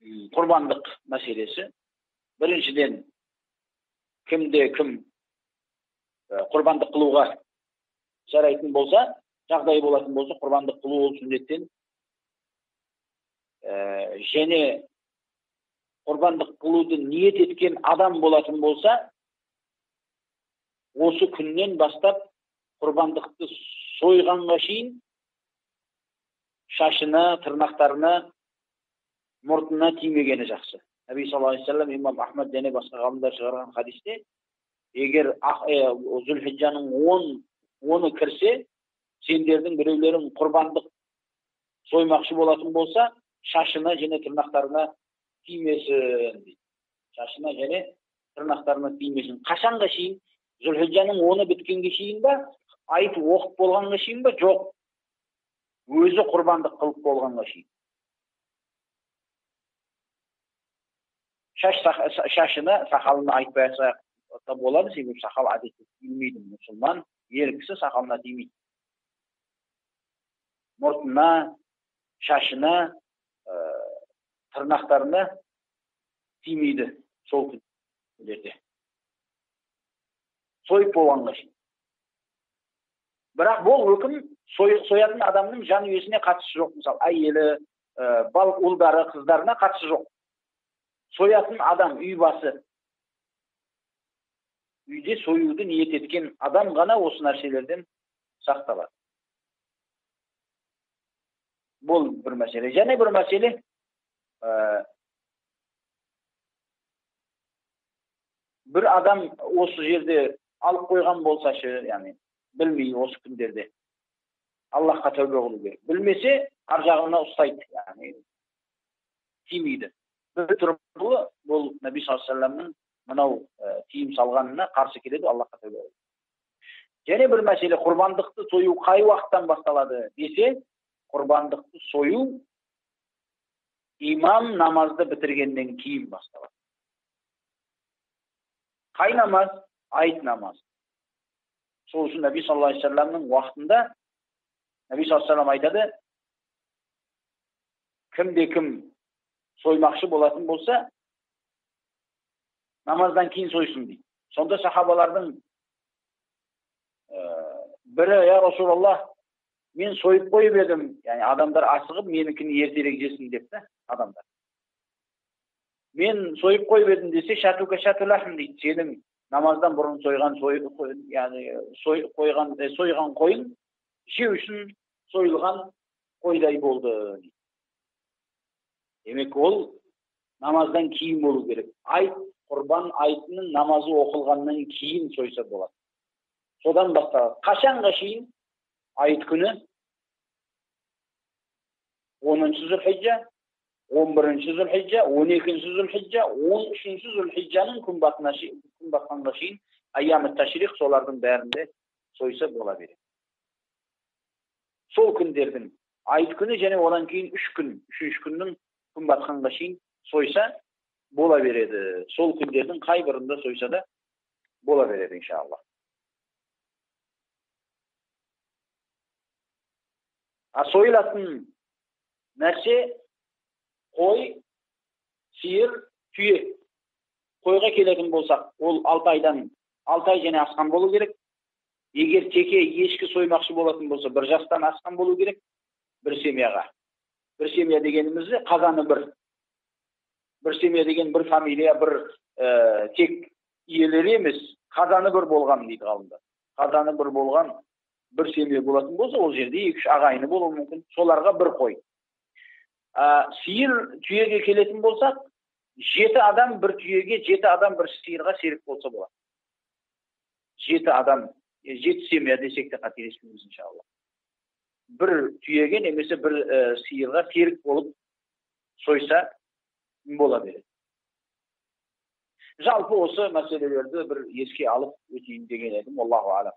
Құрбандық мәселесі. Біріншіден, кімде кім құрбандық қылуға жарайтын болса, жағдайы болатын болса, құрбандық қылу ол сүннеттен. Және құрбандық қылуды ниет еткен адам болатын болса, осы күннен бастап құрбандықты сойғанға шейін шашына, тырнақтарына, мұртына тимегені жақсы. Нәби саллаллаху алейхи вассалам, имам Ахмад және басқа ғалымдар шығарған хадисте, егер Зүлхиджаның 10-ы кірсе, сендердің біреулерің құрбандық соймақшы болатын болса, шашына және тырнақтарына тимесін дейді. Шашына және тырнақтарына тимесін. Қашанға шейін? Зүлхиджаның 10-ы біткенге шейін ба? Айт оқып болғанға шейін ба? Жоқ. Өзі құрбандық қылып болғанға шейін. Шашына, сақалына айтпай та болады, себебі сақал әдетте тимейді. Мұсылман ер кісі сақалына тимейді. Мұртына, шашына, тырнақтарына тимейді сол күндерде. Сойып болғанға шейін. Бірақ бұл үкім соятын адамның жан иесіне қатысы жоқ. Мысалы, әйелі, ұлдары, қыздарына қатысы жоқ. Соятын адам, үй басы, үйде союды ниет еткен адам ғана осы нәрселерден сақталады. Бұл бір мәселе. Және бір мәселе, бір адам осы жерде алып қойған болсашы, яғни білмей осы күндерде Аллахқа тәубе қылу керек. Білмесе, ар жағына ұстайды, яғни тимейді. Бір түрі бұл Нәби саллаллаху алейхи вассаламның мынау тыйым салғанына қарсы келеді, Аллахқа тәубе қылу. Және бір мәселе, құрбандықты сою қай уақыттан басталады десе, құрбандықты сою имам намазды бітіргеннен кейін басталады. Қай намаз? Айт намазы. Сол үшін Нәби саллаллаху алейхи вассаламның уақытында Нәби саллаллаху алейхи вассалам айтады, кімде кім соймақшы болатын болса, намаздан кейін сойсын дейді. Сонда сахабалардың бірі, я Расулаллах, мен сойып қойып едім, яғни адамдар асығып менікін ертерек жесін деп та адамдар. Мен сойып қойып едім десе, шатука шатулахм дейді, сенің намаздан бұрын сойған, яғни сойған қойың жеу үшін сойылған қойдай болды дейді. Демек, ол намаздан кейін болу керек. Айт, құрбан айтының намазы оқылғаннан кейін сойса болады. Содан басталады. Қашанға шейін? Айт күні 10-шы Зүлхиджа, 11-ші Зүлхиджа, 12-ші Зүлхиджа, 13-ші Зүлхиджаның күн батқанға шейін айям ташриқ, солардың бәрінде сойса бола береді. Сол күндердің айт күні және одан кейін 3 күн, 3-ші күннің күн батқанға шейін сойса бола береді. Сол күндердің қай бірінде сойса да бола береді иншалла. А сойылатын нәрсе қой, сиыр, түйе. Қойға келетін болсақ, ол 6 айдан, 6 ай және асқан болу керек. Егер теке ешкі соймақшы болатын болса, 1 жастан асқан болу керек бір семьяға. Бір семья дегеніміз қазаны бір. Бір семья деген бір фамилия, бір тек иелері емес, қазаны бір болған дейді ғалымдар. Қазаны бір болған бір семья болатын болса, ол жерде 2-3 ағайыны болуы мүмкін. Соларға бір қой. Сиыр түйеге келетін болсақ, 7 адам бір түйеге, 7 адам бір сиырға серік болса болады. 7 адам, 7 семья десек те қателеспейміз иншалла. Бір түйеге немесе бір сиырға серік болып сойса бола береді. Жалпы осы мәселелерді бір еске алып өтейін деген едім. Аллаху алам.